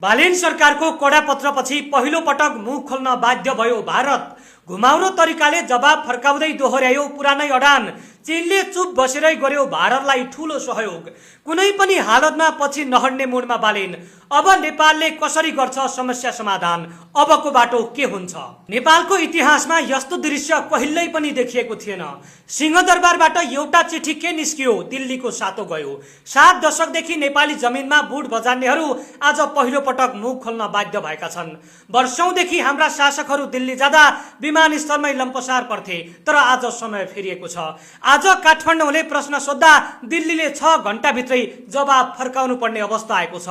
बालेन सरकारको कडा पत्रपछि पहिलो पटक मुख खोल्न बाध्य भयो भारत। घुमाउरो तरिकाले जवाब फर्काउँदै दोहोर्यायो पुरानै अडान। चीनले चुप बसेरै गर्यो भारतलाई ठूलो सहयोग। कुनै पनि हालतमा पछि नहट्ने मुडमा बालेन। अब नेपालले कसरी गर्छ समस्या समाधान, अबको बाटो के हुन्छ? नेपालको इतिहासमा यस्तो दृश्य कहिल्यै पनि देखिएको थिएन। सिंहदरबारबाट एउटा चिठी के निस्कियो, दिल्लीको सातो गयो। 7 दशकदेखि नेपाली जमिनमा बुट बजार्नेहरू आज पहिलो पटक मुख खोल्न बाध्य भएका छन्। वर्षौंदेखि हाम्रा शासकहरू दिल्ली जाँदा विमानस्थलमै लम्पसार पर्थे, तर आज समय फेरिएको छ। आज काठमाडौँले प्रश्न सोद्धा दिल्लीले 6 घण्टाभित्रै जवाब फर्काउनु पर्ने अवस्था आएको छ।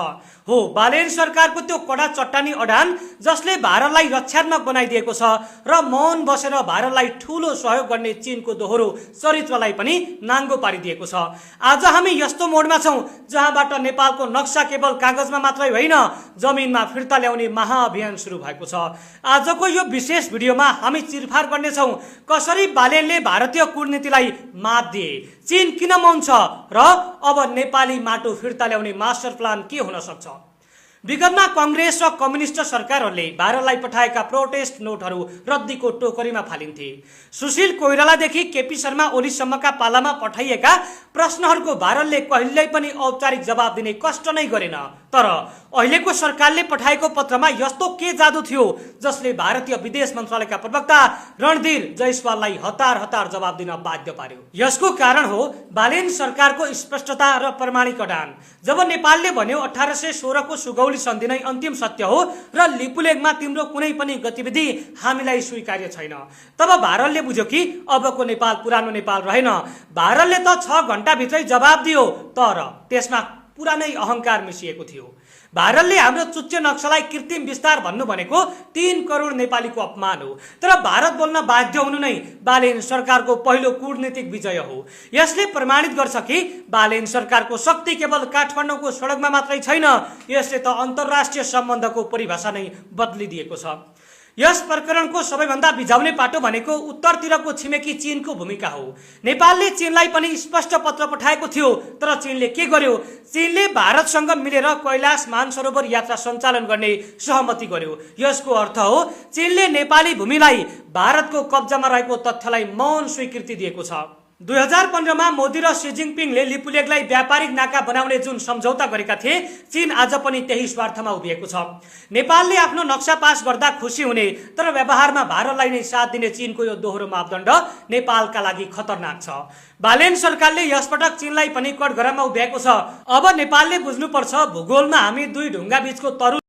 हो, बालेन सरकारको त्यो कडा चट्टानी अडान जसले भारतलाई रक्षात्मक बनाइदिएको छ र मौन बसेर भारतलाई ठूलो सहयोग गर्ने चीनको दोहोरो चरित्रलाई पनि नाङ्गो पारिदिएको छ। आज हामी यस्तो मोडमा छौं जहाँबाट नेपालको नक्सा केवल कागजमा मात्रै होइन, जमिनमा फिर्ता ल्याउने महाअभियान सुरु भएको छ। आजको यो विशेष भिडियोमा हामी चिरफार गर्नेछौं कसरी बालेनले भारतीय कूटनीतिलाई मात दिए, चीन किन मौन छ र अब नेपाली माटो फिर्ता ल्याउने मास्टर प्लान के हुन सक्छ। विगतमा कांग्रेस र कम्युनिस्ट सरकारहरूले भारतलाई पठाएका प्रोटेस्ट नोटहरू रद्दीको टोकरीमा फालिन्थे। सुशील कोइरालादेखि केपी शर्मा ओलीसम्मका पालामा पठाइएका प्रश्नहरूको भारतले कहिल्यै पनि औपचारिक जवाब दिने कष्ट नै गरेन। तर अहिलेको सरकारले पठाएको पत्रमा यस्तो के जादु थियो जसले भारतीय विदेश मन्त्रालयका प्रवक्ता रणधीर जयसवाललाई हतार हतार जवाब दिन बाध्य पार्यो? यसको कारण हो बालेन सरकारको स्पष्टता र प्रमाणिक अडान। जब नेपालले भन्यो 1816 को सुगौली सन्धि नै अन्तिम सत्य हो र लिपुलेखमा तिम्रो कुनै पनि गतिविधि हामीलाई स्वीकार्य छैन, तब भारतले बुझ्यो कि अबको नेपाल पुरानो नेपाल रहेन। भारतले त 6 घण्टाभित्रै जवाब दियो, तर त्यसमा पुरानै अहंकार मिसिएको थियो। भारतले हाम्रो चुच्चे नक्सालाई कृत्रिम विस्तार भन्नु भनेको 3 करोड नेपालीको अपमान हो। तर भारत बोल्न बाध्य हुनु नै बालेन सरकारको पहिलो कूटनीतिक विजय हो। यसले प्रमाणित गर्छ कि बालेन सरकारको शक्ति केवल काठमाडौँको सडकमा मात्रै छैन, यसले त अन्तर्राष्ट्रिय सम्बन्धको परिभाषा नै बदलिदिएको छ। यस प्रकरणको सबैभन्दा बिझाउने पाटो भनेको उत्तरतिरको छिमेकी चीनको भूमिका हो। नेपालले चीनलाई पनि स्पष्ट पत्र पठाएको थियो, तर चीनले के गर्यो? चीनले भारतसँग मिलेर कैलाश मानसरोवर यात्रा सञ्चालन गर्ने सहमति गर्यो। यसको अर्थ हो चीनले नेपाली भूमिलाई भारतको कब्जामा रहेको तथ्यलाई मौन स्वीकृति दिएको छ। 2015 मा मोदी र सी जिनपिङले लिपुलेखलाई व्यापारिक नाका बनाउने जुन सम्झौता गरेका थिए, चीन आज पनि त्यही स्वार्थमा उभिएको छ। नेपालले आफ्नो नक्सा पास गर्दा खुसी हुने तर व्यवहारमा भारतलाई नै साथ दिने चीनको यो दोहोरो मापदण्ड नेपालका लागि खतरनाक छ। बालेन सरकारले यसपटक चीनलाई पनि कठघरामा उभ्याएको छ। अब नेपालले बुझ्नुपर्छ, भूगोलमा हामी दुई ढुङ्गा बीचको तरु